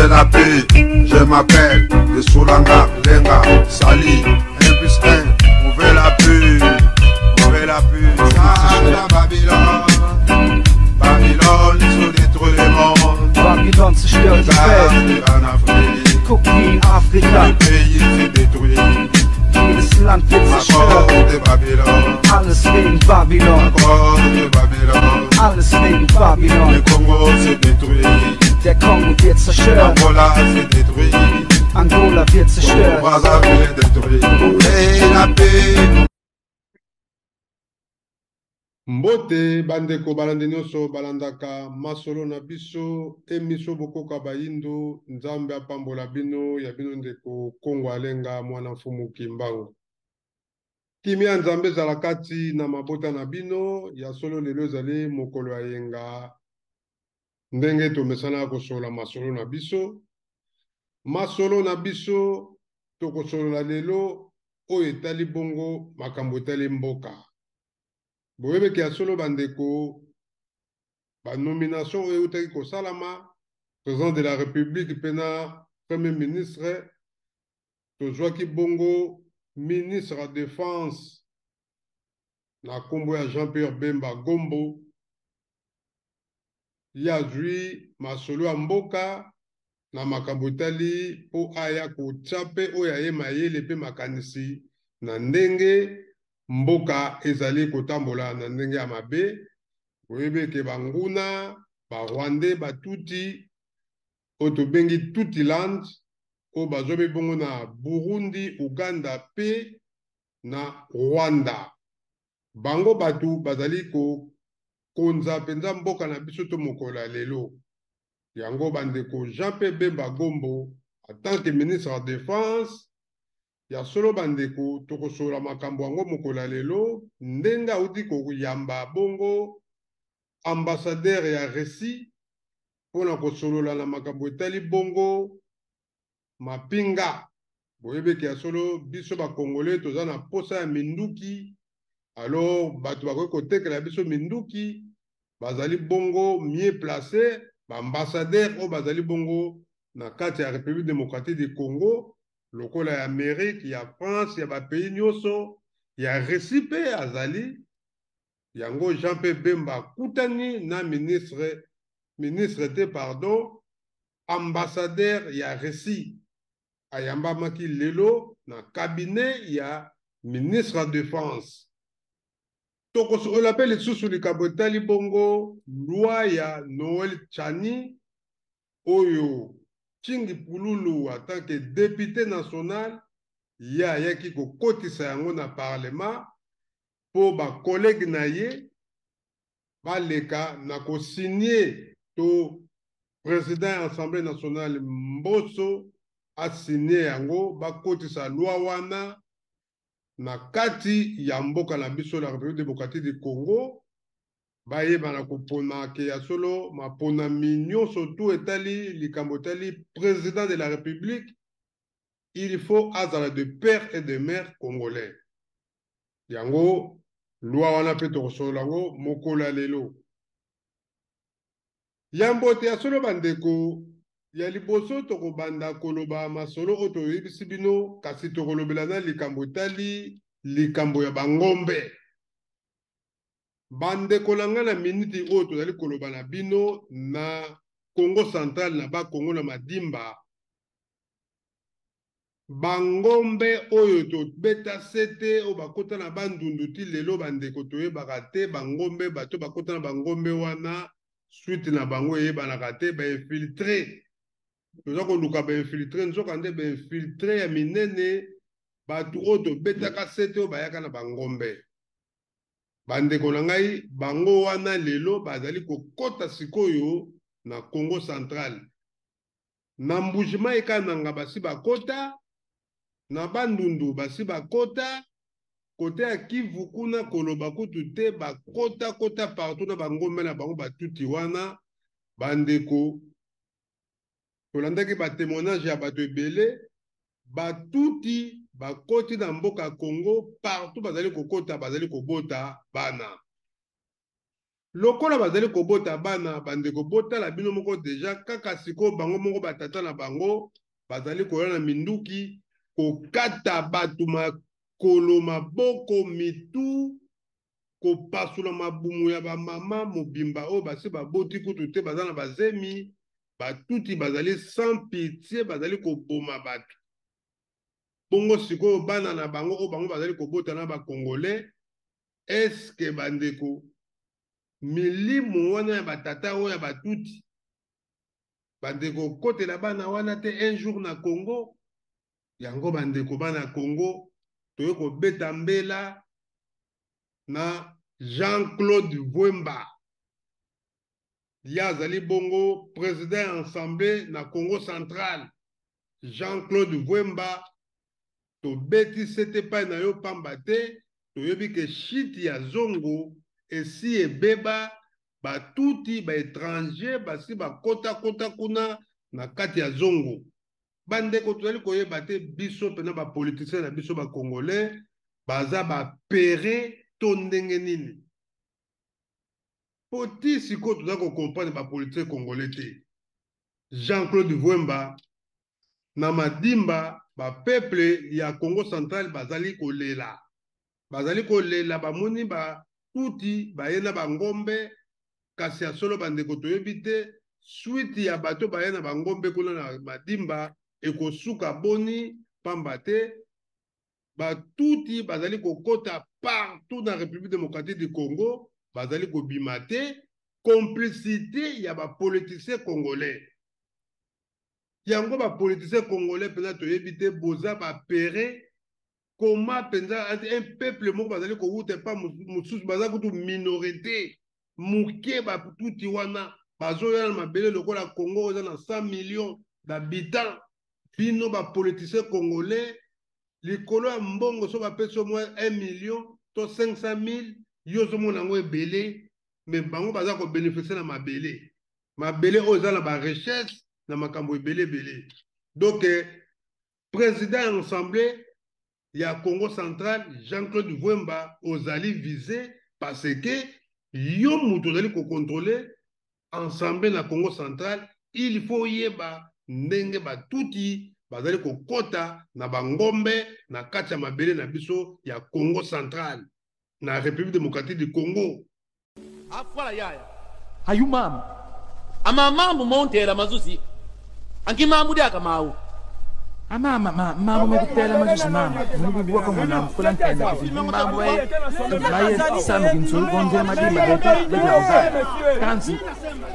veut la paix. Je m'appelle de Soulanga, Lenga, Sali, 1 plus 1, on veut la paix. On veut la paix. Ça, Babylone, Babylone, ils ont détruit le monde. Babylon zerstört die Welt. En Afrique, Guck wie in Afrika. Le pays s'est détruit. Jedes Land wird zerstört. À cause de Babylone. Alles wegen Babylon. À cause de Babylone. Alles wegen Babylon. Le Congo s'est détruit. Der Kongo wird zerstört. Angola s'est détruit. Angola wird zerstört. Brazzaville est détruit. Et la paix. Mbote bandeko balandi nyonso balandaka masolo na biso emission bokoka bayindo Nzambe apambola bino ya bino ndeko Kongo Alenga mwana mfumu Kimbangu. Kimia ya Nzambe ezala kati na mabota na bino. Ya solo lelo ezali mokolo ya yenga ndenge tomesana kosolola masolo na biso. Masolo na biso tokosolola lelo oyo etali bongo makambo etali mboka. Boyebeke ya solo bandeko, ba nomination oyo eutaki kosalama président de la République mpe na premier ministre, tozwaki bongo ministre ya défense na nkombo ya Jean-Pierre Bemba Gombo. Ye azwi masolo ya mboka na makambo etali mpo aya kotya mpe oyo aye mayele mpe makanisi na ndenge mboka ezali kotambola na ndenge ya mabe. Boyebi eke banguna ba Rwandais batuti oyo tobengi Tutiland oyo bazwami bongo na Burundi, Uganda mpe na Rwanda. Bango bato bazali kokonza mpenza mboka na biso to mokolo ya lelo. Yango bandeko Jean-Pierre Bemba Gombo en tant que ministre ya défense ya solo bandeko tokosolola makambo yango mokolo ya lelo ndenge auti koyamba bongo ambassadeur ya Russie mpona kosolola na makambo etali bongo mapinga. Boyebeke ya solo biso ba Congolais toza na posa ya minduki, alors bato bakoki kotekela biso minduki bazali bongo mieux placé ba ambassadeur oyo bazali bongo na kati ya République démocratique du Congo lokola ya Amérique, ya France, ya ba pays nyonso, ya Russie mpe azali. Yango Jean-Pierre Bemba akutani na ministre, ministre te pardon, ambassadeur ya Russie ayambamaki lelo na cabinet ya ministre ya défense. Tokosolola mpe lisusu likambo etali bongo loi ya Noël Tshiani oyo Tsingi Pululu en tant que député national ye ayaki kokotisa yango na parlement mpo ba collègues na ye baleka na kosigne to président ya Assemblée nationale Mboso asigne yango bakotisa loi wana na kati ya mboka na biso la République démocratique du Congo, bayeba na kopona ke ya solo maponami nyonso tu etali likambo etali président de la République, il faut azala de père et de mère congolais. Yango loi wana mpe tokosolola yango mokolo ya lelo. Yambo te ya solo bandeko, ya liboso tokobanda koloba masolo oyo toyebisi bino, kasi tokolobela na likambo etali likambo ya bangombe. Bandeko na ngai, na miniti oyo tozali koloba na bino na Congo central, na Bakongo na Madimba, bangombe oyo tobeta sete oyo bakota na bandundu ti lelo bandeko toyebaka te bangombe bato bakota na bangombe wana suite na bango eyebanaka te. Bainfiltre, toza koluka bainfiltre, nzoka nde bainfiltre ya minene bato oyo tobetaka sete oyo bayaka na bangombe. Bandeko na ngai, bango wana lelo bazali kokota sikoyo na Congo central. Na Mbujimayi Kananga basi bakota, na Bandundu basi bakota, kote ya Kivu kuna koloba kutu te, bakota kota partout na bangombe na bango batuti wana. Bandeko, tolandaki ba témoignage ya bato ebele, batuti bakoti na mboka Congo partout, bazali kokota, bazali kobota bana. Lokola bazali kobota bana, bandeko botala bino moko deja kaka sikoyo bango moko batata na bango bazali koya na minduki kokata bato makolo, maboko, mitu, kopasula mabumu ya bamama mobimba oyo basi baboti kutu te, baza na bazemi. Batuti bazali sans pitié, bazali koboma bato. Bongo sikoyo bana na bango oyo bango bazali kobota na ba Congolais, eske bandeko milimo wana ya batata oyo ya batuti, bandeko, kotela bana wana te un jour na Congo? Yango bandeko, bana Congo, toye kobeta mbela na Jean-Claude Vuemba. Ye azali bongo président ya assemblée na Congo Central. Jean-Claude Vuemba, tobeti sete epai na yo pamba te toyebi ke shite ya Zongo esi ebeba. Batuti baétranger basi bakotakota kuna na kati ya Zongo. Bandeko, tozali koyeba te, biso mpena bapoliticien na biso bacongolais baza bapere to ndenge nini? Po ti sikoyo toza kocomprendre bapoliticien congolais te. Jean-Claude Vuemba, na Madimba, bapeuple ya Congo Central bazali kolela, bazali kolela. Bamoni batuti baye na bangombe, kasi ya solo bandeko, toyebi te suite ya bato baye na bangombe kuna na Madimba ekosuka boni, pamba te batuti bazali kokota partout na République démocratique du Congo, bazali kobima te. Complicité ya bapoliticien congolais. Yango bapoliticien congolais mpenza toyebi te, boza bapere koma mpenza. Un peuple moko bazali kowuta epa mosusu, baza kutu minorité moke. Batuti wana bazoya na mabele lokola Congo oyo eza na 100 millions d'habitants. Bino bapoliticien congolais, likolo ya mbongo, so bapesi yo mwa 1 million to 500 000, yo ozomona yango ebele, mais bango baza kobénéficie na mabele, mabele oyo eza na barichesse na makambo ebele ebele. Donc président ya assemblée ya Congo Central, Jean-Claude Vuemba, ozali visé parce que yo moto ozali kocontrôle ensemble na Congo Central. Il faut oyeba ndenge batuti bazali kokɔta na bangombe na kati ya mabele na biso ya Congo Central, na République démocratique du Congo. Afwala yaya. Hayu mama. Amamambu montela mazuzi angimamu akamawu. Amama ma mama mekutela mazuzi mama munukubuwa kwa mwana mfula ntenda kuti mambo e maye samu kinsulu konje madimba beto beto kuza kansi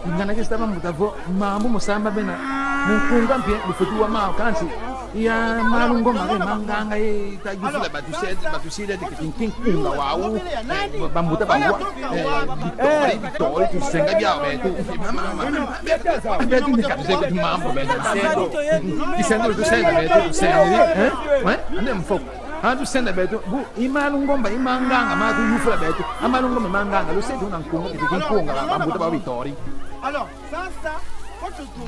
ngana ke staba mutavo mambo musamba bena mukunga mpye lufutu wa mao kansi ya malungo mare manganga e tagifula batusede batusile de kinkin kunga wau bambuta bangwa bitori bitori tusenga bya beto mama beto ni kabise beto mambo beto isendo tusenda beto tusenda eh ouais ande mfoko ha tusenda beto bu imalungomba imanganga ma tu yufula beto amalungomba imanganga lusedu na nkunga kinkunga bambuta ba bitori. Alors, ça,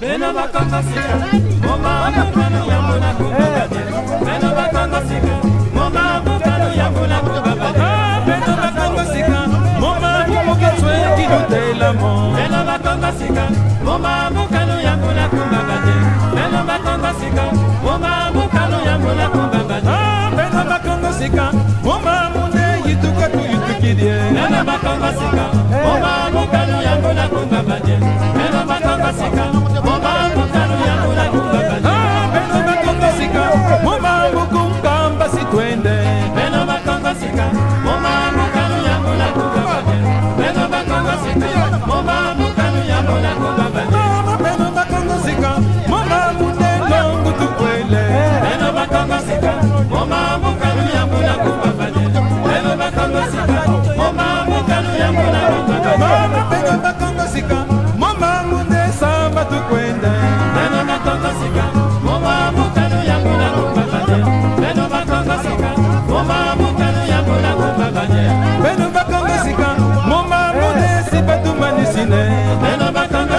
Beno bakongo sika moma mokano yango na kumbaba te. Beno bakongo sika moma mokano yango na kumbaba te. Beno bakongo sika moma moketswe kidutelamo. Beno bakongo sika moma mokano yango na kumbaba te. Beno bakongo sika moma mokano yango na kumbaba te. Beno bakongo sika moma munde yituka tuyutukidie. Beno bakongo sika moma mokano yango na kumbaba te. Beno bakongo sika moma mokano yango na kumbaba te. Beno bakongo sika moma mukunkamba sitwende. Beno bakongo sika moma mokano yango na kumbaba te. Beno bakongo sika moma mokano yango na kumbaba te. Mama beno bakongo sika moma munde nongu tukwele. Beno bakongo sika moma mokano yango na kumbaba te. Beno bakongo sika moma mokano yango na kumbaba te. Mama beno bakongo sika moma munde samba tukwende. Beno bakongo sika moma mokano yango na kumbaba te. Beno bakongo sika moma mokano yango na kumbaba te. Beno bakongo sika moma munde sibatumanisine. Beno bakongo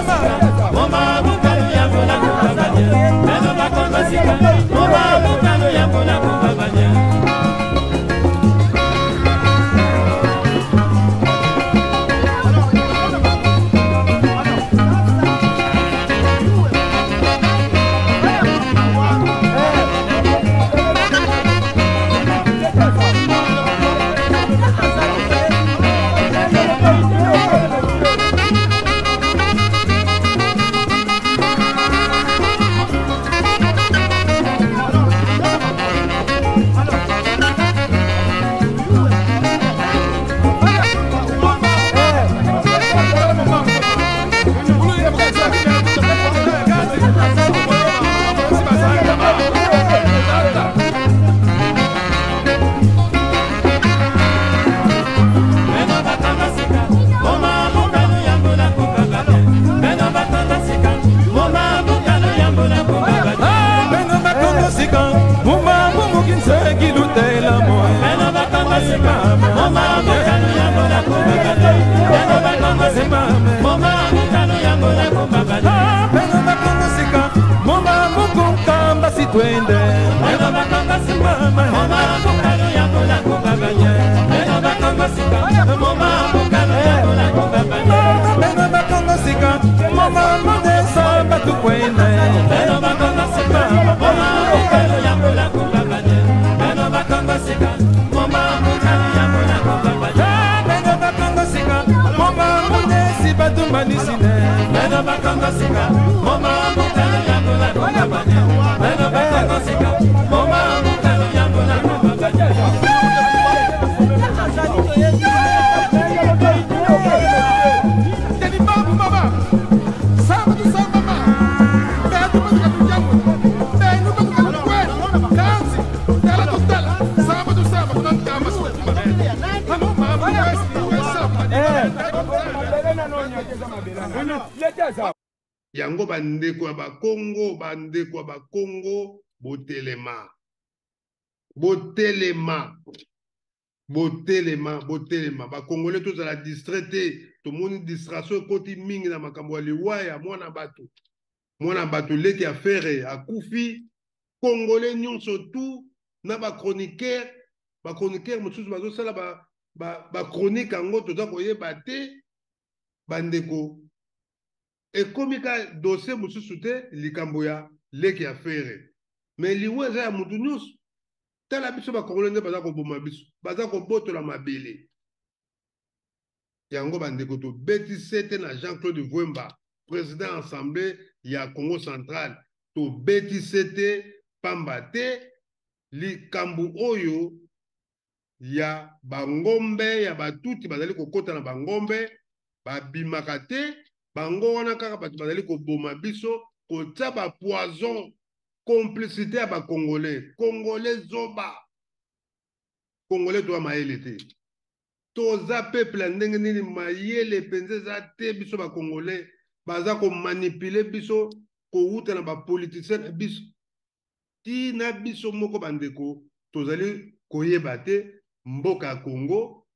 sika, moma mokano yango na kumbabale. Beno bakongo sika, moma mokano yango na kumbabale. Beno bakongo sika, moma mokukamba sitwende. Beno bakongo sika, moma mokano yango na kumbabale. Beno bakongo sika, moma mokano yango na kumbabale. Beno bakongo sika, moma modesa batukwende. Beno bakongo sika, moma mokano yango na kumbabale. Beno bakongo sika, moma mokano yango na kumbabale. Beno bakongo sika, moma modesi batumbanisine. Beno bakongo sika, moma mokano yango na kumbabale. Beno bakongo sika, moma mokano yango na kumbabale. Yango bandeko ya bakongo, bandeko ya bakongo, botelema, botelema, botelema, botelema. Bakongole tozala distrait te. Tomoni distraction ekoti mingi na makambo ya liwa ya mwana bato. Mwana bato leki ya Ferre akufi. Kongole nyonso tout na ba chroniqueur, ba chroniqueur mosusu bazosala ba chronique yango toza koyeba te. Bandeko, ekomi ka dossier mosusu te likambo ya leki ya Ferre. Mais liwa eza ya mutu nyonso. Tala biso ba Congolais nde baza koboma biso, baza kobotola mabele. Yango bandeko tobeti sete na Jean-Claude Vuemba, président assemblée ya Congo Central. Tobeti sete pamba te likambo oyo ya bangombe ya batuti bazali kokota na bangombe babimaka te, bango wana kaka bato bazali koboma biso, kotia ba poison, complicité ya ba Congolais. Congolais zoba, Congolais toa mayele te. Toza peuple ya ndenge nini? Mayele mpenza eza te. Biso ba Congolais baza komanipuler biso kowuta na ba politiciens na biso ti na biso moko bandeko tozali koyeba te mboka ya Congo,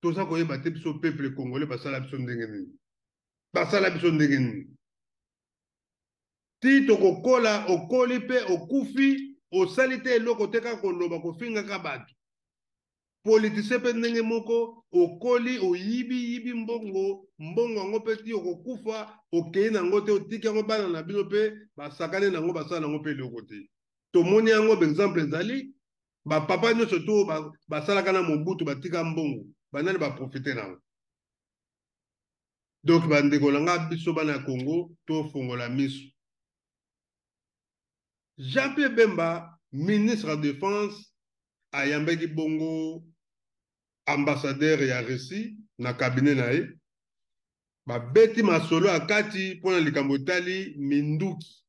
toza koyeba te biso peuple congolais basala biso ndenge nini, basala biso ndenge nini ti tokokola. Okoli mpe okufi, osali te eloko te, kaka koloba kofingaka bato. Politicien mpe ndenge moko, okoli oyibi yibi mbongo, mbongo yango mpe ti okokufa okei nango te, otiki yango bana na bino mpe basakani nango, basala nango mpe eloko te. Tomoni yango ba exemple ezali ba papa nyonso to basalaka na Mobutu, batika mbongo, banani baprofite nango. Donc bandeko na nga, biso bana ya Congo tofongola miso. Jean-Pierre Bemba, ministre ya Défense, ayambaki bongo ambassadeur ya Russie na cabinet na ye. Babeti masolo ya kati mpona likambo etali minduki.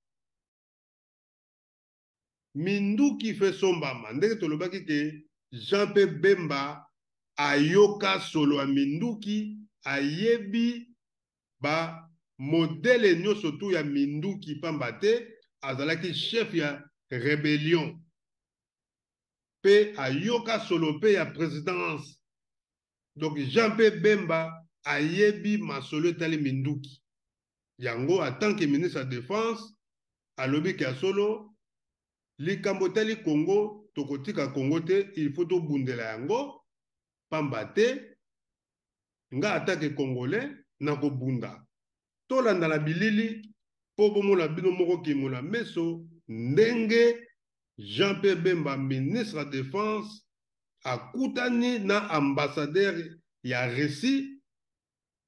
Minduki fe sombama ndenge tolobaki ke Jean-Pierre Bemba ayoka solo ya minduki, ayebi ba modèle nyonso tu ya minduki pamba te azalaki chef ya rébellion pe ayoka solo pe ya présidence. Donc Jean-Pierre Bemba ayebi masolo etali minduki. Yango en tant que ministre ya Défense alobi ke ya solo likambo etali Congo tokotika Congo te, il faut tobundela yango pamba te nga en tant que Congolais nakobunda. Tolanda na bilili po bomona bino moko kimona meso ndenge Jean-Pierre Bemba ministre ya Défense akutani na ambassadeur ya Russie.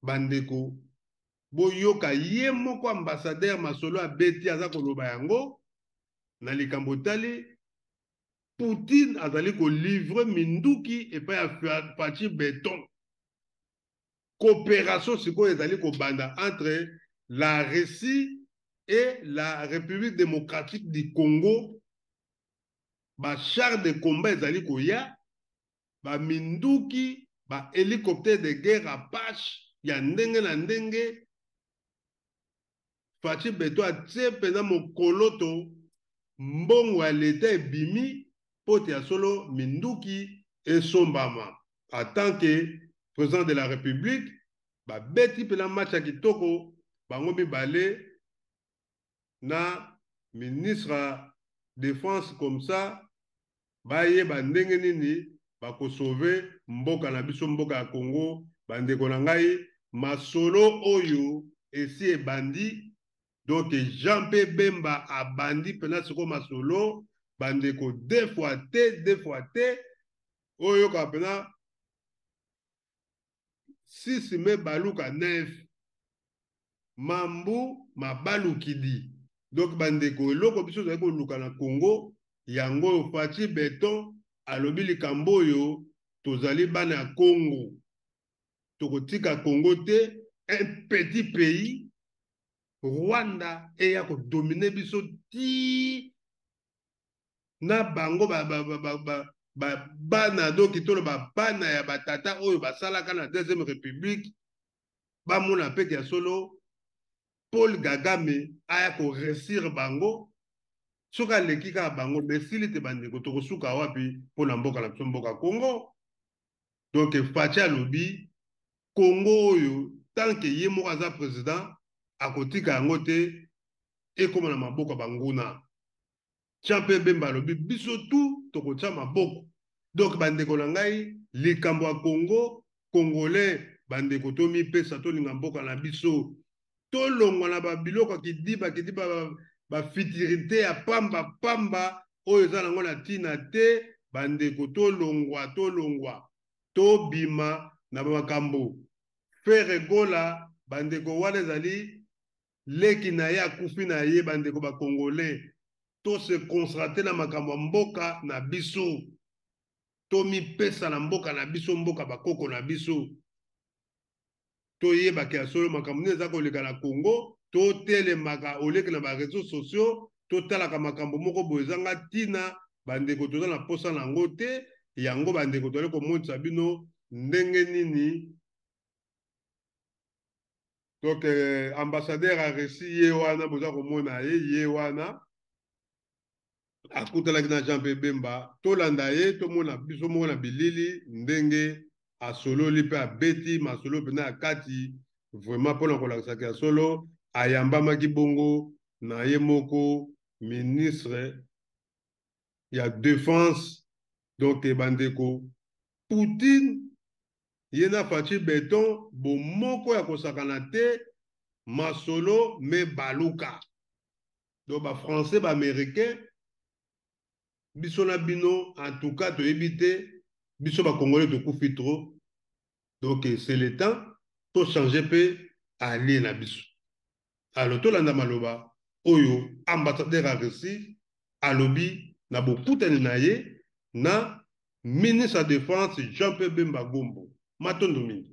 Bandeko boyoka ye moko ambassadeur masolo abeti, aza koloba yango na likambo etali Poutine azali kolivre minduki epai ya Fatshi Beton. Coopération sikoyo ezali kobanda entre la Russie et la République démocratique du Congo. Ba chars de combat ezali koya, ba minduki, ba hélicoptère de guerre Apache ya ndenge na ndenge. Fatshi Beton atie mpenza mokoloto, mbongo ya leta ebimi po te ya solo minduki esombama en tant que président de la République. Babeti mpena match ya kitoko bango mibale na ministre ya défense, comme ça bayeba ndenge nini bakosauve mboka na biso, mboka ya Congo. Bandeko na ngai, masolo oyo esi ebandi. Donc Jean P Bemba abandi mpena sikoyo masolo, bandeko, deux fois te, deux fois te. Oyo yoka mpena 6 me baluka 9 mambu mabalukidi. Donc bandeko, eloko biso tozali koluka na Congo yango oyo. Fatshi Beton alobi likambo oyo: tozali bana ya Congo, tokotika Congo te, un petit pays Rwanda eya kodomine biso ti na bango ba, ba, ba, ba, ba, ba, bana. Donc toloba bana ya batata oyo basalaka na deuxième république bamona peke ya solo. Paul Kagame aya koresir bango, soki aleki kaka bango besili te. Bandeko, tokosuka wapi mpona mboka na biso, mboka Congo? Donc Fatshi alobi Congo oyo, tant que ye moko aza président, akotika yango te ekóma na maboko ya banguna. Tia mpe Bemba alobi biso tu tokotia maboko. Donc bandeko na ngai, likambo ya Congo, congolais, bandeko, tomipesa, tolinga mboka na biso, tolongwa na babiloko ya kidiba kidiba, bafutilité ya pamba pamba oyo eza nango na ntina te. Bandeko, tolongwa, tolongwa, tobima na makambo Ferre Gola. Bandeko, wana ezali leki na ye akufi na ye. Bandeko bacongolais, tose concentrer na makambo ya mboka na biso, tomipesa na mboka na biso, mboka bakoko na biso. Toyebaka ya solo makambo nini eza koleka na Congo. Totelemaka oleki na baréseaux sociaux, totalaka makambo moko boye ezanga ntina. Bandeko, toza na posa na yango te. Yango bandeko, tozali komonisa bino ndenge nini. Donc ambassadeur ya Russie ye wana, boza komona ye, ye wana akutanaki na Jean P Bemba. Tolanda ye, tomona biso moko na bilili ndenge asololi mpe abeti masolo mpena ya kati, vraiment mpona kolakisaka ya solo. Ayambamaki bongo na ye moko ministre ya défense. Donc bandeko, Poutine ye na Fatshi Beton, bomoko ya kosakana te, masolo me baluka. Donc bafrançais, baaméricain, biso na bino, en tout cas toyebi te, biso bacongolais tokufi trop. Donc c'est le temps tochange mpe allié na biso. Alors tolanda maloba oyo ambassadeur ya Russie alobi na bokutani na ye na ministre ya défense Jean Pierre Bemba Gombo. Matondo mingi.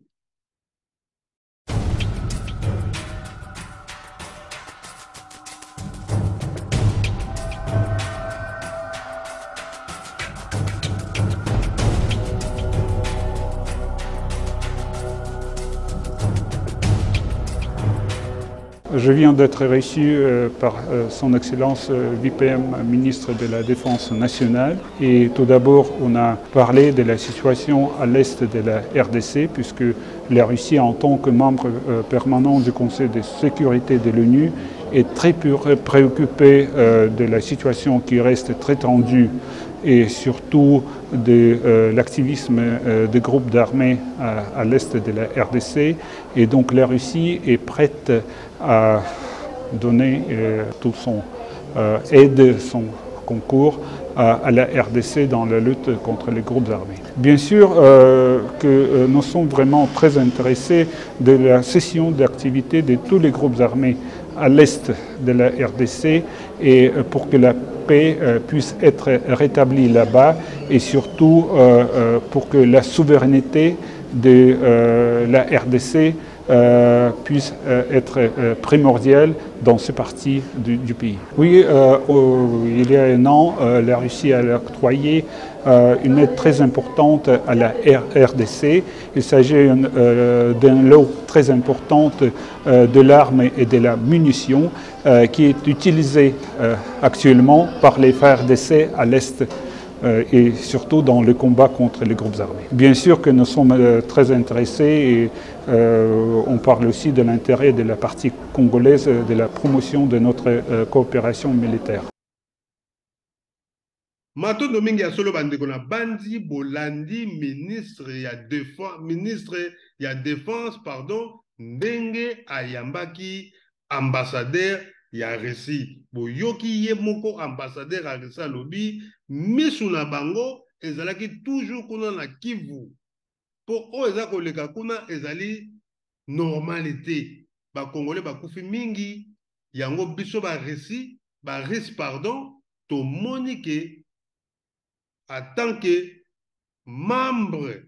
Je viens d'être reçu par son Excellence VPM, ministre de la Défense nationale. Et tout d'abord, on a parlé de la situation à l'est de la RDC, puisque la Russie, en tant que membre permanent du Conseil de sécurité de l'ONU, est très préoccupée de la situation qui reste très tendue et surtout de l'activisme des groupes d'armées à l'est de la RDC. Et donc la Russie est prête à donner tout son aide, son concours à la RDC dans la lutte contre les groupes armés. Bien sûr que nous sommes vraiment très intéressés de la cession d'activité de tous les groupes armés à l'est de la RDC et pour que la paix puisse être rétablie là-bas et surtout pour que la souveraineté de la RDC puisse être primordiale dans ce partie du pays. Oui, il y a un an, la Russie a octroyé une aide très importante à la RDC. Il s'agit d'un lot très important de l'arme et de la munition qui est utilisé actuellement par les FARDC à l'est et surtout dans le combat contre les groupes armés. Bien sûr que nous sommes très intéressés et on parle aussi de l'intérêt de la partie congolaise de la promotion de notre coopération militaire. Matondo mingi ya solo bandeko na bandi bolandi ministre ya défense ministre ya défense pardon ndenge ayambaki ambassadeur ya Russie. Boyoki ye moko ambassadeur ya Russie alobi misu na bango ezalaki toujours kuna na Kivu po oyo eza koleka kuna ezali normalité. Ba Congolais bakufi mingi yango biso ba Russie ba Russe pardon tomoni ke en tant que membre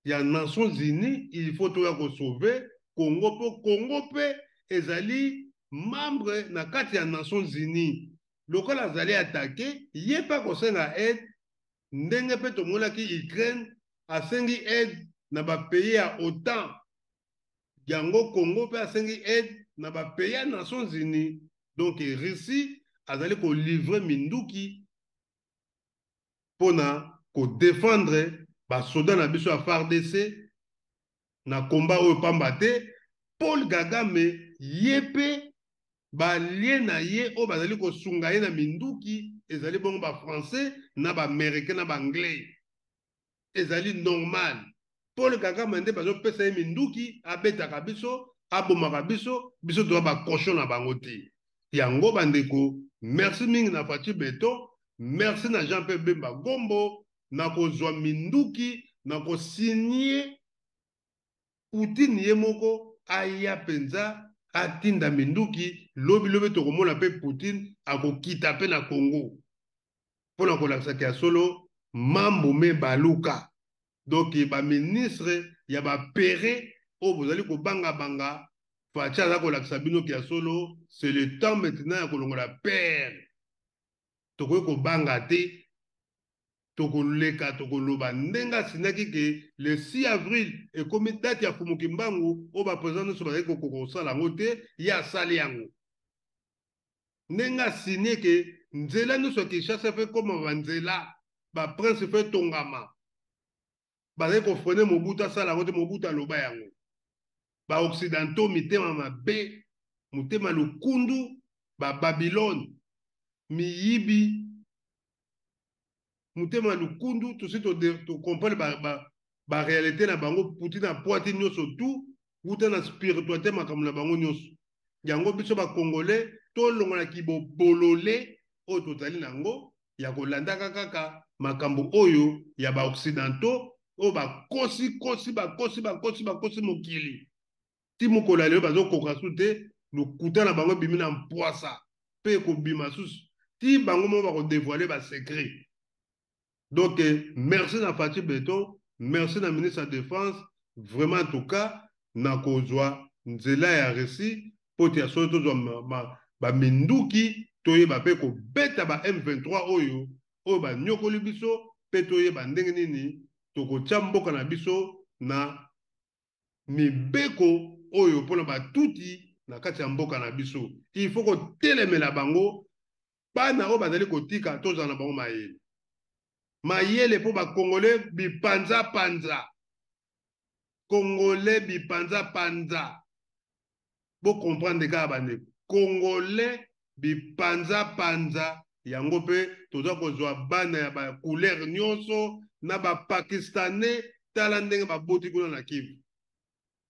ya Nations Unies il faut toya kosauver Congo po Congo pe ezali membre na kati ya Nations Unies. Lokola azali attaqué ye pe akosenga aide ndenge pe tomonaki Ukraine asengi aide na ba pays ya OTAN yango Congo pe asengi aide na ba pays ya Nations Unies. Donc Russie azali ko livrer minduki pona ko défendre ba soldats na biso ya FARDC na combat oyo pamba te. Paul Kagame ye pe ba lien na ye oyo bazali kosunga ye na minduki ezali bongo ba français na ba américain na ba anglais. Ezali normal. Paul Kagame nde bazopesa ye minduki abetaka biso abomaka biso biso toza ba cochon na bango te. Yango bandeko, merci mingi na Fatshi Beton, merci na Jean-Pierre Bemba Gombo na kozwa minduki na kosigner Poutine ye moko aya penza atinda minduki lobi lobi tokomona pe Poutine akokita pe na Congo pona kolakisa ke ya solo mambo me baluka. Donc ba ministre ya ba pere oyo bozali kobanga banga Fatshi aza kolakisa bino ke ya solo c'est le temps maintenant ya kolongola pere. Tokoki kobanga te, tokoleka tokoloba ndenge asinaki ke le 6 avril ekomi date ya Fumu Kimbangu oyo ba président nyonso bazali kokoka kosala yango te, ye asali yango. Ndenge asigne ke nzela nyonso ya Kinshasa fe koma ba nzela ba prince fe tongama, bazali kofrene Mobutu asala yango te, Mobutu aloba yango. Ba occidentaux mitema mabe, motema lokundu, ba Babylone miyibi, motema lokundu, tosi to comprendre ba réalité na bango. Poutine apwati nyonso tout wuta na spiritualité makambo na bango nyonso. Yango biso ba Congolais tolongola kibobolole oyo tozali nango ya kolandaka kaka makambo oyo ya ba occidentaux oyo bakosi kosi bakosi bakosi bakosi mokili ti mokolo ya lelo bazokoka su te. Lokuta na bango ebimi na mpwasa pe ekobima susu ti bango moko bakodevoile ba secret. Donc merci na Fatshi Beton, merci na ministre ya défense, vraiment en tout cas na kozwa nzela ya Russie po te ya solo tozwa ba minduki toyeba pe kobeta ba M23 oyo oyo banyokoli biso pe toyeba ndenge nini tokotia mboka na biso na mibeko oyo mpona batuti na kati ya mboka na biso. Il faut kotelemela bango bana oyo bazali kotika tozala na bango mayele mayele mpo ba Congolais bipanza panza, Congolais bipanza panza, bo comprendre kaka bandeko, Congolais bipanza panza. Yango mpe toza kozwa bana ya ba couleur nyonso na ba Pakistanais, tala ndenge baboti kuna na Kivu,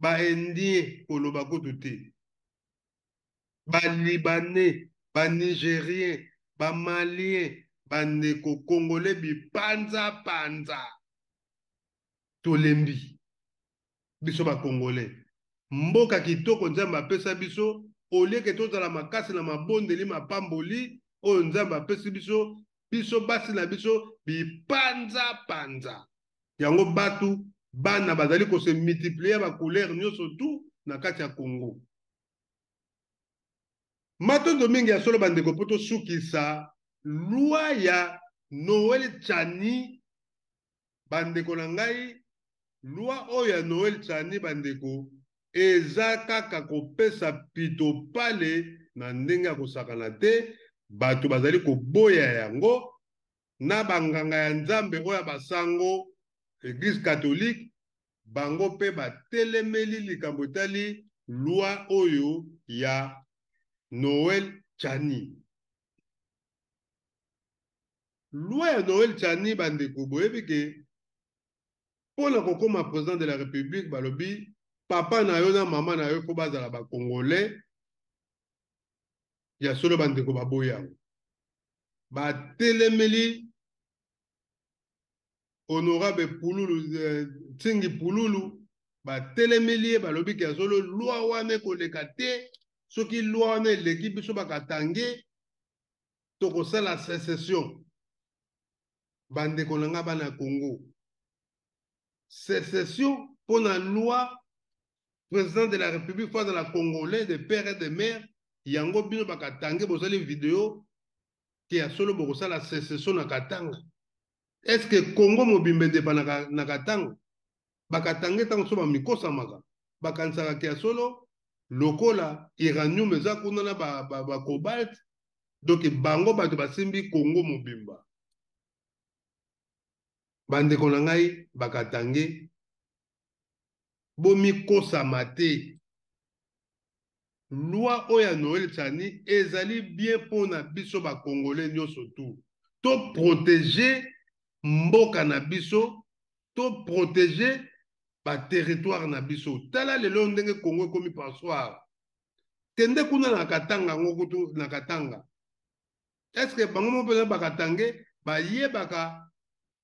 ba Indien koloba kutu te, ba Libanais, ba Nigérien, ba Malien, bandeko Congolais bipanza panza. Tolembi biso ba Congolais, mboka kitoko Nzambe apesa biso, olieke tozala makasi na mabondeli mapamboli oyo Nzambe apesi biso, biso basi na biso bipanza panza. Yango batu bana bazali ko se multiplier ba couleur nyonso tout na kati ya Congo. Matondo mingi ya solo bandeko po tosukisa loi ya Noël Tshiani bandeko na ngai. Loi oyo ya Noël Tshiani bandeko eza kaka kopesa pito pale na ndenge ya kosakana te, bato bazali koboya yango. na banganga ya Nzambe oyo ya basango Eglise catholique, bango mpe batelemeli likambo etali loi oyo ya Noël Tshiani. Loi ya Noël Tshiani, bandeko, boyebi ke mpo na kokoma président de la République, balobi papa na yo na mama na yo mpo bazala ba Congolais. Ya solo, bandeko, baboyi yango, batelemeli. Honorable Pululu, Nsingi Pululu, batelemeli ye, balobi ke ya solo loi wana ekoleka te. Soki loi wana eleki, biso bakatange tokosala sécession. Bandeko na nga bana Congo, sécession mpo na loi président de la République faut azala Congolais de père et de mère? Yango bino bakatange bosali video ke ya solo bokosala sécession na Katanga. Est ce que Congo mobimba edepa na Katanga? Bakatange ntango so bamikosamaka, bakanisaka ke ya solo lokola uranium eza kuna na bacobalt, ba donc bango bato basimbi Congo mobimba. Bandeko na ngai bakatange, bomikosama te. Loi oyo ya Noël Tshiani ezali bien mpona biso bakongole nyonso, tu toprotéger mboka na biso, toprotéger baterritoire na biso. Tala lelo ndenge Congo ekomi passoire. Kende kuna na Katanga, yango kutu na Katanga, est-ce bango moko mpenza bakatange bayebaka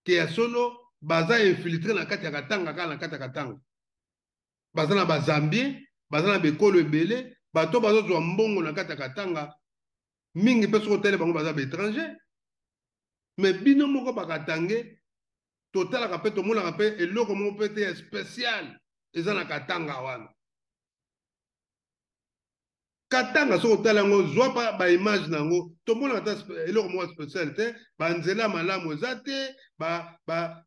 ke ya solo baza infiltré na kati ya Katanga? Kaka na kati ya Katanga baza na bazambien, baza na bekolo ebele, bato bazozwa mbongo na kati ya Katanga mingi. Mpe soki otali bango, baza baétranger. Mais bino moko bakatange, totalaka mpe tomonaka mpe eloko moko mpe te ya spécial eza na Katanga wana. Katanga, soki otala yango, zwa pa baimage na yango, tomonaka ata eloko moko spécial te. Banzela malamu eza te,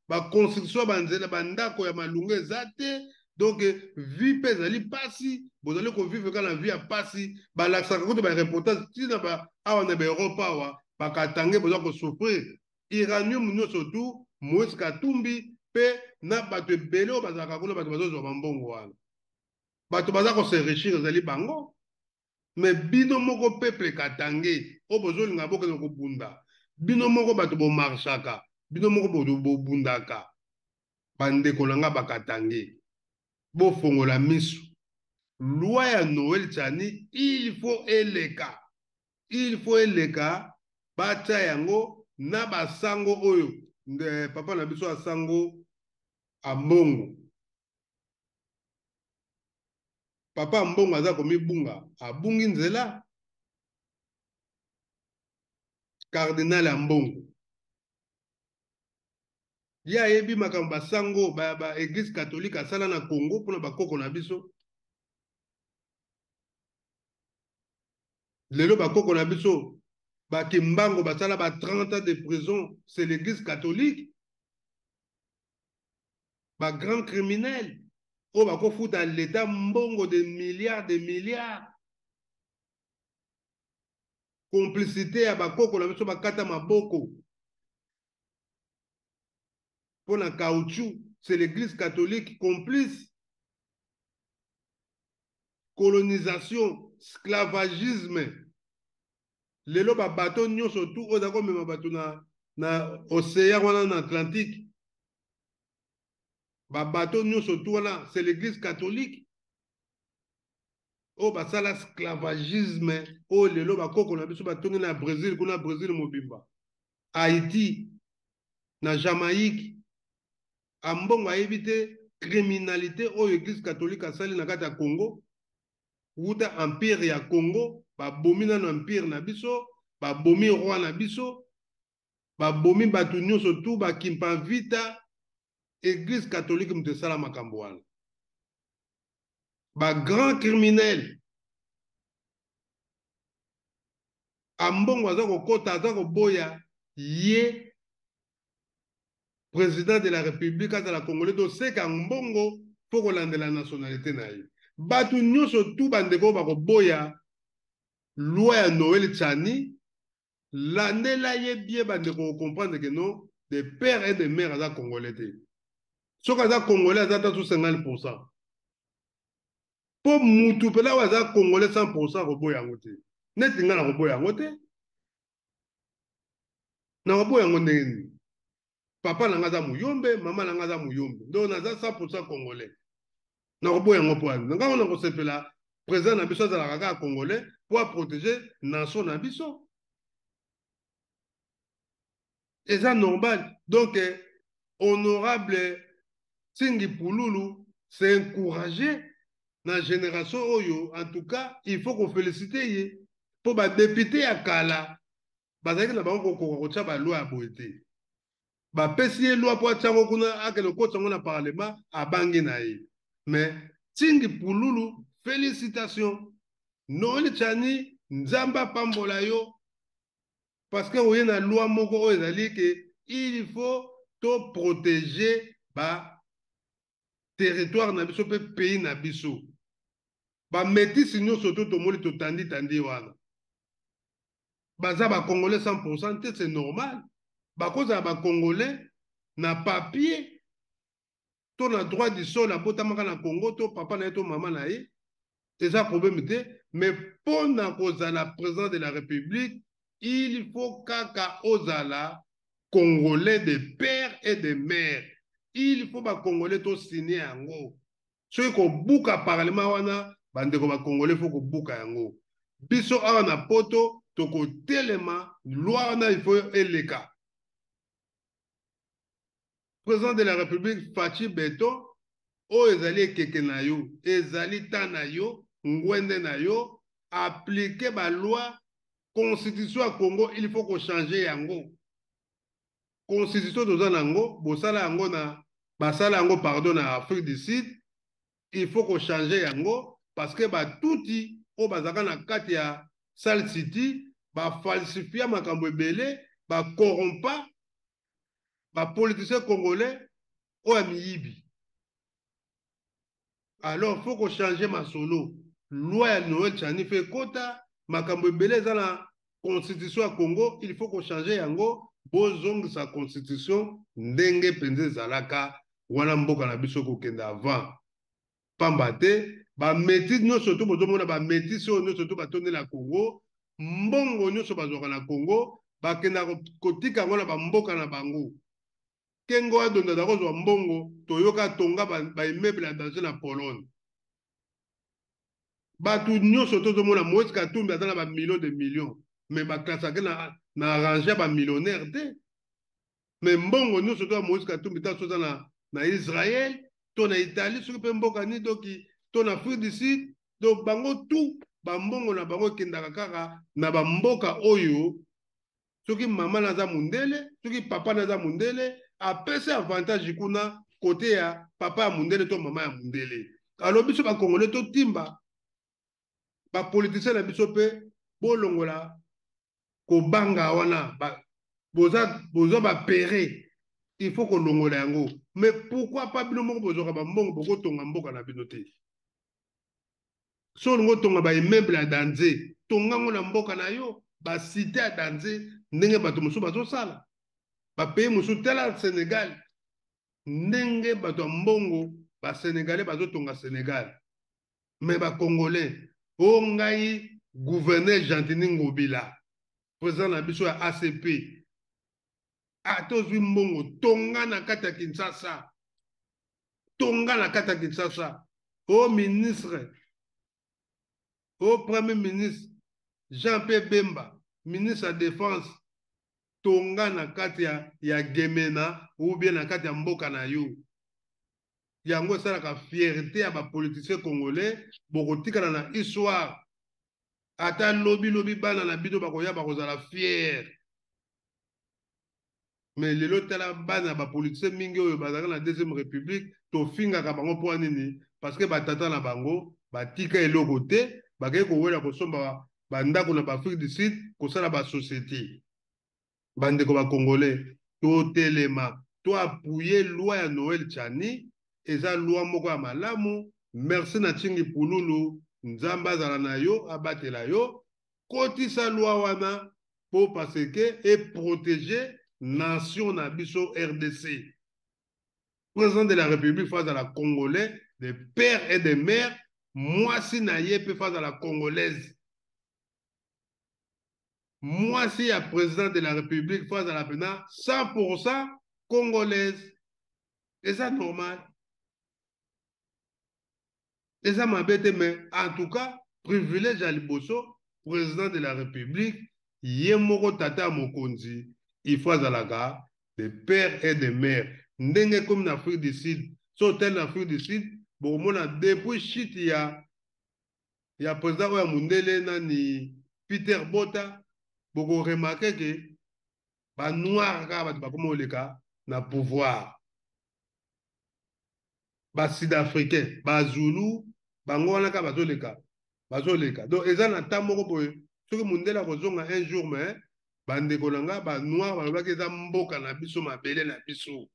baconstruction ba banzela, bandako ya malunga eza te. Donc vie mpe ezali mpasi, bozali kovivre kaka na vie ya mpasi. Balakisaka kutu bareportage ntina awa na baEurope awa, bakatange boza kosouffrir. Uranium nyonso tu, Moïse Katumbi mpe na bato ebele oyo bazalaka kuna, bato bazozwa bambongo wana, bato baza kos'enrichir ezali bango. Mais bino moko peuple katange oyo bozolinga bokende kobunda, bino moko bato bomarchaka, bino moko bobundaka. Bandeko na nga bakatange, bofongola miso. Loi ya Noël Tshiani, il faut eleka, il faut eleka. Batia yango na basango oyo nde papa na biso asango Ambongo. Papa Ambongo aza komibunga, abungi nzela. Cardinal Ambongo, ye ayebi makambo basango ba, ba église catholique asala na Congo mpona bakoko na biso. Lelo bakoko na biso bakimbango basala ba 30 ans de prison, c'est l'église catholique. Bagrand criminel oyo bakofuta leta mbongo de milliards de milliards, complicité ya bakoko na biso bakata maboko mpo na caoutchouc, c'est l'église catholique complice. Colonisation, esclavagisme, lelo babato nyonso tu oyo eza komema bato na océan wana, na Atlantique, babato nyonso tu wana, c'est l'église catholique oyo basala esclavagisme oyo lelo bakoko na biso batongi na Brésil kuna, Brésil mobimba, Haïti, na Jamaïque. Ambongo ayebi te criminalité oyo église catholique asali na kati ya Congo wuta empire ya Congo. Babomi nano empire na biso, babomi roi na biso, babomi bato nyonso tu bakimpa vita. Église catholique moto esala makambo wana, bagrand criminel. Ambongo aza kokɔta, aza koboya ye président de la République azala Congolais. Toseka mbongo mpo kolandela nationalité na ye. Bato nyonso tu, bandeko oyo bakoboya loi ya Noël Tshiani. Landela ye bien bandeko, comprendre que non, de père et de mère aza congolais te. Soki aza congolais, aza ata 50%. Mpo mutu mpena oyo aza congolais 100% akoboya yango te. Neti ngai nakoboya yango te. Nakoboya yango ndenge nini? Papa na ngai aza muyombe, mama na ngai aza muyombe, donc naza 100% congolais. Nakoboya yango mpo na ngai nakosepela président na biso azalaka kaka congolais mpo aprotéger nation na biso. Eza normal. Donc honorable Tsingi Pululu, c'est encouragé na génération oyo. En tout cas, il faut koféliciter ye, mpo badéputé ya kala bazalaki na bango kokoka kotya baloi ya boye te. Bapesi ye loi mpo atya yango kuna, akende kokotisa yango na parlement, abangi na ye. Mais Tsingi Pululu, félicitation. Noël Tshiani, Nzambe apambola yo, parce que oye na loi moko oyo ezali ke il faut to protéger ba territoire na biso mpe pays na biso. Bamétis nyonso to tomoni totandi-tandi wana baza bacongolais 100% te. C'est normal, bakozala bacongolais na papier to na droit du sol, abotamaka na Congo to papa na ye to mama na ye, eza problème te. Mais mpo na kozala président de la République, il faut kaka ozala congolais de père et de mère. Il faut bacongolais tosigne yango. Soki kobuka parlement wana, bandeko bacongolais, faut kobuka yango. Biso awa na Poto tokotelema, loi wana il faut eleka. Président de la République Fatshi Béton, oyo ezali ekeke na yo, ezali ta na yo, ngwende na yo, applique baloi. Constitution ya Congo, il faut kochange yango. Constitution toza nango, bosala yango na basala yango, pardon, na Afrique du Sud. Il faut kochange yango, parce que batuti oyo bazalaka na kati ya Sale City bafalsifia makambo ebele, bakorompa bapoliticien congolais oyo ya miyibi. Alors faut kochange masolo. Loi ya Noël Tshiani faut ekota. Makambo ebele eza na constitution ya Congo, il faut kochange yango. Bozongisa constitution ndenge mpenza ezalaka wana, mboka na biso kokende avant. Pamba te bamétis nyonso to bozomona, bamétis oyo nyonso to batondi na Congo, mbongo nyonso bazwaka na Congo, bakendaka kotika yango na bamboka na bango. Kengo adonda aza kozwa mbongo, toyoka tonga baimmeuble ya danger na Pologne. Bato nyonso tozomona, Moïse Katumbi aza na bamillion de millions, mais baklasake na rang ya bamillionnaire te. Mais mbongo nyonso to ya Moïse Katumbi, ta so aza na Israel to na Italie, soki mpe mboka nini, doki to na Afrique du Sud. Donc bango tout bambongo na bango ekendaka kaka na bamboka oyo. Soki mama na aza mondele, soki papa na aza mondele, apesi avantage kuna kote ya papa ya mondele to mama ya mondele. Alors biso bacongolais totimba bapoliticien na biso mpe bolongola kobanga wana. Boza bapere, il faut kolongola yango. Mais pourquoi pas bino moko bozwaka bambongo, bokotonga mboka na bino te? So olingi otonga baimmeuble ya danger, tonga yango na mboka na yo, bacité ya danger, ndenge bato mosusu bazosala, bapays mosusu. Tala Sénégal, ndenge bato ya mbongo basénégalais bazotonga Sénégal. Mais bacongolais o ngai, gouverneur Gentini Ngobila, président na biso ya ACP, ata ozwi mbongo, tonga na kati ya Kinshasa, tonga na kati ya Kinshasa. O ministre, o premier ministre Jean Pierre Bemba, ministre ya défense, tonga na kati ya Gemena ou bien na kati ya mboka na yo. Yango esalaka fierté ya bapoliticien congolais. Bokotikala na histoire, ata lobi lobi bana na bino bakoya, bakozala fier. Mais lelo tala bana bapoliticien mingi oyo bazalaka na deuxième république, tofingaka bango mpo nini? Parce que batata na bango batika eloko te, bakei kowela kosomba bandako na baAfrique du Sud, kosala basociété. Bandeko bacongolais, totelema, toappuyer loi ya Noël Tshiani. Eza loi moko ya malamu. Merci na Ntingi Pululu, Nzambe azala na yo, abatela yo. Kotisa loi wana. mpo parce que e protéger nation na biso RDC. Président de la République faut azala congolais de père et de mère, mwasi na ye mpe faut azala congolaise. Mwasi ya président de la République faut azala mpena 100% congolaise. Eza normal, eza mabe te, mais en tout cas privilège ya liboso, président de la République ye moko tata ya mokonzi, il faut azalaka de père et de mère. Ndenge ekomi na Afrique du Sud, so otali na Afrique du Sud, bokomona depuis chute ya président oyo ya mondele nani, Peter Bota, bokoremarquer ke banoir kaka bato bakoma koleka na pouvoir. Basud-africain, bazulu, bango wana kaka bazoleka, bazoleka. Donc eza na ntan moko boye, soki mondele akozonga un jour, mais bandeko na nga banoir balobaki eza mboka na biso, mabele na biso.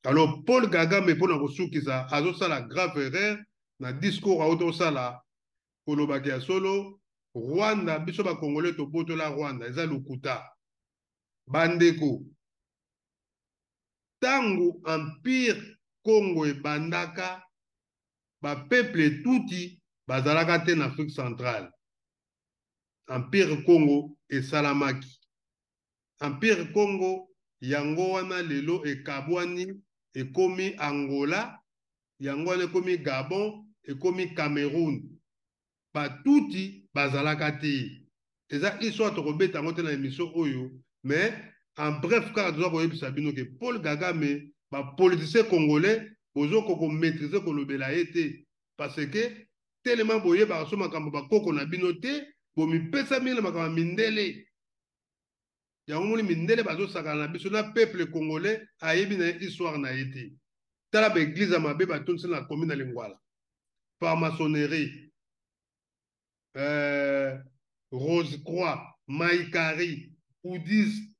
Alors Paul Kagame, mpona kosukisa, azosala grave erreur na discours auti osala, kolobaki ya solo Rwanda, biso bakongolais tobotola Rwanda, eza lokuta. Bandeko, ntango empire Congo ebandaka, bapeuple tuti bazalaka te na Afrique centrale. Empire Congo esalamaki, empire Congo yango wana lelo ekabwani, ekomi Angola, yango wana ekomi Gabon, ekomi Cameroun. Batuti bazalaka te. Eza histoire, tokobeta yango te na émission oyo, mais en bref kaka toza koyebisa bino ke Paul Kagame, bapoliticien congolais bozokoka komaîtriser kolobela ye te, parce que tellement boyebaka so makambo bakoko na bino te, bomipesa mingi na makambo ya mindele. Yango moni mindele bazosakana na biso na peuple congolais ayebi na ye histoire na ye te. Tala baéglise ya mabe batondisi na commune na Lingwala, franc-maçonnerie, rose croix, maikari, bouddhiste,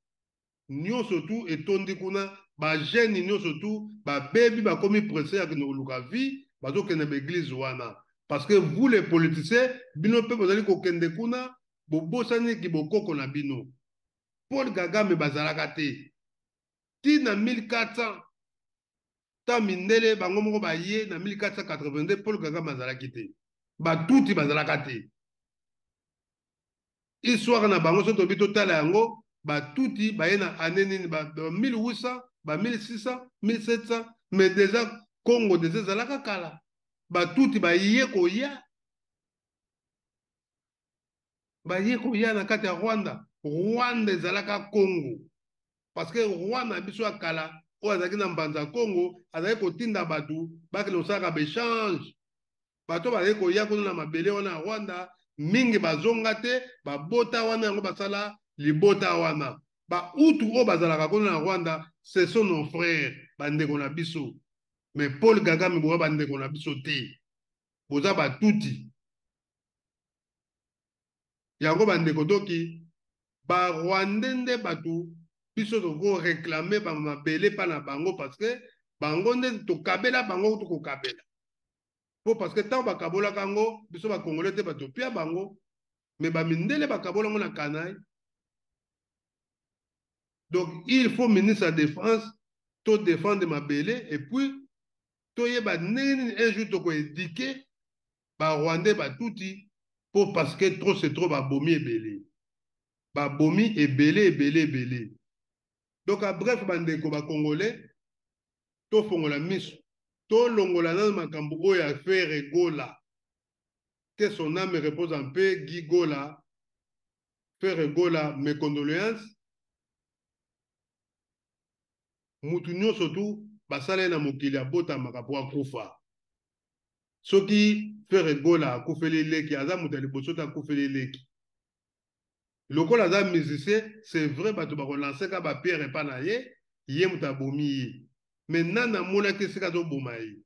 nyonso tu etondi kuna. Bajeune nyonso tu babebi, bakomi pressé ya kende koluka vie, bazokende baéglise wana, parce que vous les politiciens, bino mpe bozali kokende kuna, bobosaniki bokoko na bino. Paul Kagame, bazalaka te ntina 1400. Ta mindele bango moko baye na 1482, Paul Kagame azalaki te, batuti bazalaka te. Histoire na bango, so tobi totala yango, batuti baye na année nini? Ba 1800, ba 1600, 1700, mais déjà Congo déjà ezalaka kala. Batuti baye koya, baye koya na kati ya Rwanda. Rwanda ezalaka Congo, parce que roi na biso ya kala oyo azalaki na mbanza ya Congo azalaki kotinda bato bakende kosalaka baéchange. Bato bazalaki koya kuna na mabele wana ya Rwanda, mingi bazonga te, babota wana, yango basala libota wana. Bautu oyo bazalaka kuna na Rwanda, ce sont nos frères, bandeko na biso. Mais Paul Kagame, boza bandeko na biso te, boza batuti. Yango bandeko, doki barwandais nde bato biso tokoréclamer bamabele mpa na bango, parce que bango nde tokabela bango, tokokabela mpo parce que ntango bakabolaka yango, biso bakongolais te bato pia bango, mais bamindele bakabola yango na kanai. Donc il faut ministre ya Défense todéfendre mabele, et puis toyeba ndenge nini un jour tokoéduquer barwandais batuti, mpo parce que trop c'est trop. Babomi ebele, babomi ebele, ebele, ebele. Donc en bref, bandeko bacongolais, tofongola miso, tolongola nano makambo oyo ya Ferre Gola. Que son âme repose en paix, Guy Gola. Ferre Gola, mes condoléances. Mutu nyonso tu basala ye na mokili abotamaka mpo akufa. Soki Ferre Gola akufeli leki, aza moto ya liboso te akufeli leki. Lokola aza musicien, c'est vrai, bato bakolancer ka bapierre epa na ye, ye moto abomi ye, mais nani amonaki esika azoboma ye?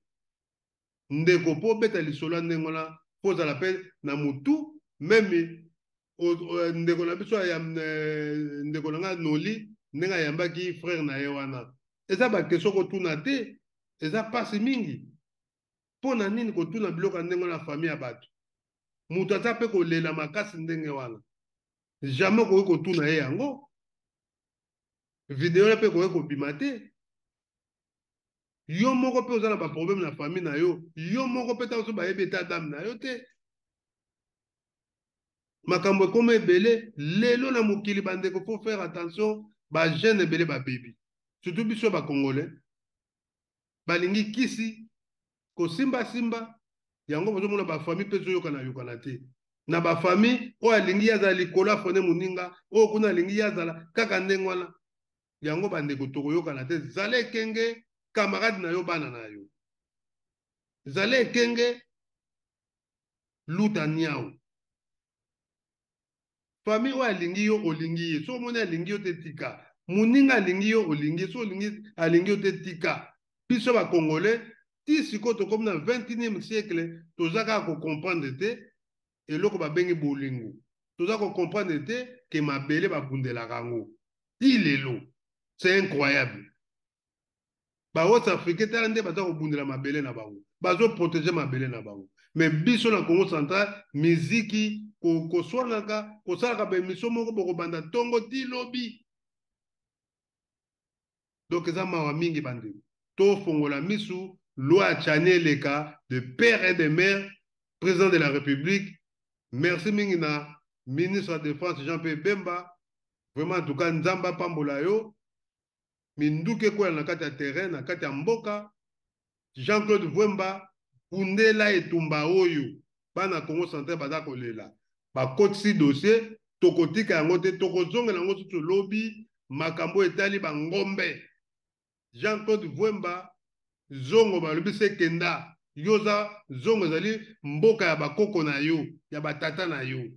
Ndeko, mpo obeta lisolo ya ndenge wana, mpo ozala mpe na motu même ndeko na biso ya ndeko na nga Noli, ndenge ayambaki frère na ye wana, eza baquestion kotuna te, eza mpasi mingi. Mpo na nini kotuna biloko ya ndenge wana? Famille ya bato, moto aza mpe kolela makasi ndenge wana. Jamais okoki kotuna ye yango. Video wana mpe ekoki kobima te. Yo moko mpe oza na baproblème na famille na yo, yo moko mpe ntango so bayebi etat d'âme na yo te. Makambo ekoma ebele lelo na mokili bandeko, faut faire attention. Bajeune ebele babebi, surtout biso bacongolais balingi kisi kosimbasimba yango. Bozomona bafamille mpe ezoyokana yokana te na bafamille. Oyo alingi ye azala likolo, afone moninga oyo kuna alingi ye azala kaka ndenge wana. Yango bandeko, tokoyokana te. Zala ekenge, camarade na yo, bana na yo, zala ekenge. Luta niau famille oyo alingi yo, olingi ye. So omoni alingi yo te, tika. Moninga alingi yo, olingi ye. So olingi alingi yo te, tika. Biso bacongolais ti sikoyo tokomi na 21e siècle, toza kaka kocomprendre te eloko babengi bolingo. Toza kocomprendre te ke mabele babundelaka yango ti lelo. C'est incroyable. Baouest africain, tala nde baza kobundela mabele na bango, bazoprotege mabele na bango. Mais biso na Congo central, miziki, koswanaka, kosalaka baémission moko bokobanda ntongo ti lobi. Donc eza mawa mingi bandeko. Tofongola misu. Loi ya Tshiani eleka de père et de mère. Président de la République, merci mingi na ministre ya Défense Jean Pierre Bemba. Vraiment, en tout cas, Nzambe apambola yo. Minduki ekwela na kati ya terrain, na kati ya mboka. Jean-Claude Vwemba, bundela etumba oyo bana Congo central baza kolela. Bakotisi dossier, tokotika yango te, tokozongela yango susu lobi. Makambo etali bangombe, Jean-Claude Vwemba, zongo balobi se kenda. Yo oza zongo, ezali mboka ya bakoko na yo, ya batata na yo.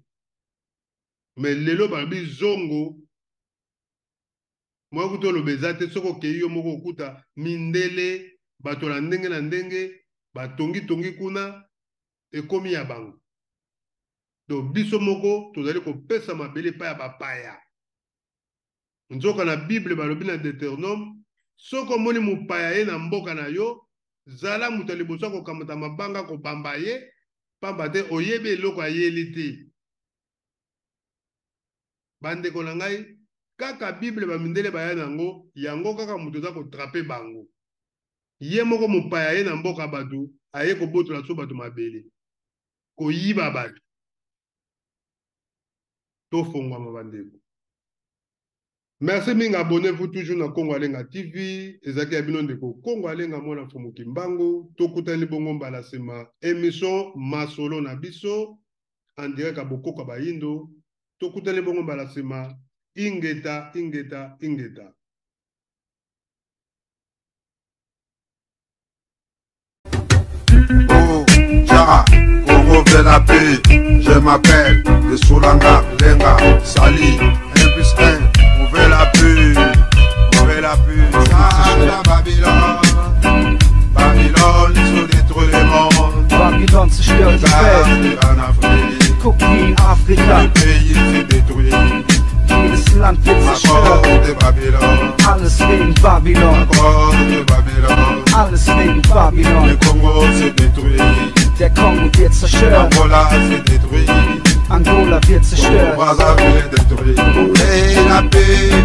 Mais lelo balobi zongo mwa kuta oloba eza te. Soki okei yo moko, okuta mindele, bato na ndenge na ndenge batongitongi kuna, ekomi ya bango. Donc biso moko tozali kopesa mabele epai ya bapaya. Nzoka na Bible balobi na Deutéronome, soki omoni mopaya ye na mboka na yo, zala moto ya liboso akokamata mabanga kobamba ye, pamba te oyebi eloko ayeli te. Bandeko na ngai, kaka Bible bamindele baya na yango, yango kaka moto eza kotrape bango. Ye moko mopaya ye na mboka bato, aye kobotola so bato mabele, koyiba bato. Tofongwama bandeko. Merci mingi, abonnez-vous toujours na Congo Alenga TV. Ezalaki ya bino ndeko Congo Alenga, mwana Mfumu Kimbangu. Tokutani bongo mbala nsima, émission Masolo na biso en direct ya bokoko ya bayindo. Tokutani bongo mbala nsima. Ingeta, ingeta, ingeta. Oh, Tchara, Congo veut la paix. Je m'appelle de Soulanga, Lenga, Sali, 1 plus 1, on veut la paix. On veut la paix. Ça, Babylone, Babylone, ils ont détruit le monde. Babylon zerstört die Welt. En Afrique, Guck wie in Afrika. Le pays s'est détruit. Jedes Land wird À zerstört. cause de Babylone, Alles wegen Babylon. à cause de Babylone. Alles wegen Babylon. Le Congo s'est détruit. Der Kongo wird zerstört. Angola s'est détruit. Angola wird zerstört. Brazzaville est détruit. Et la paix.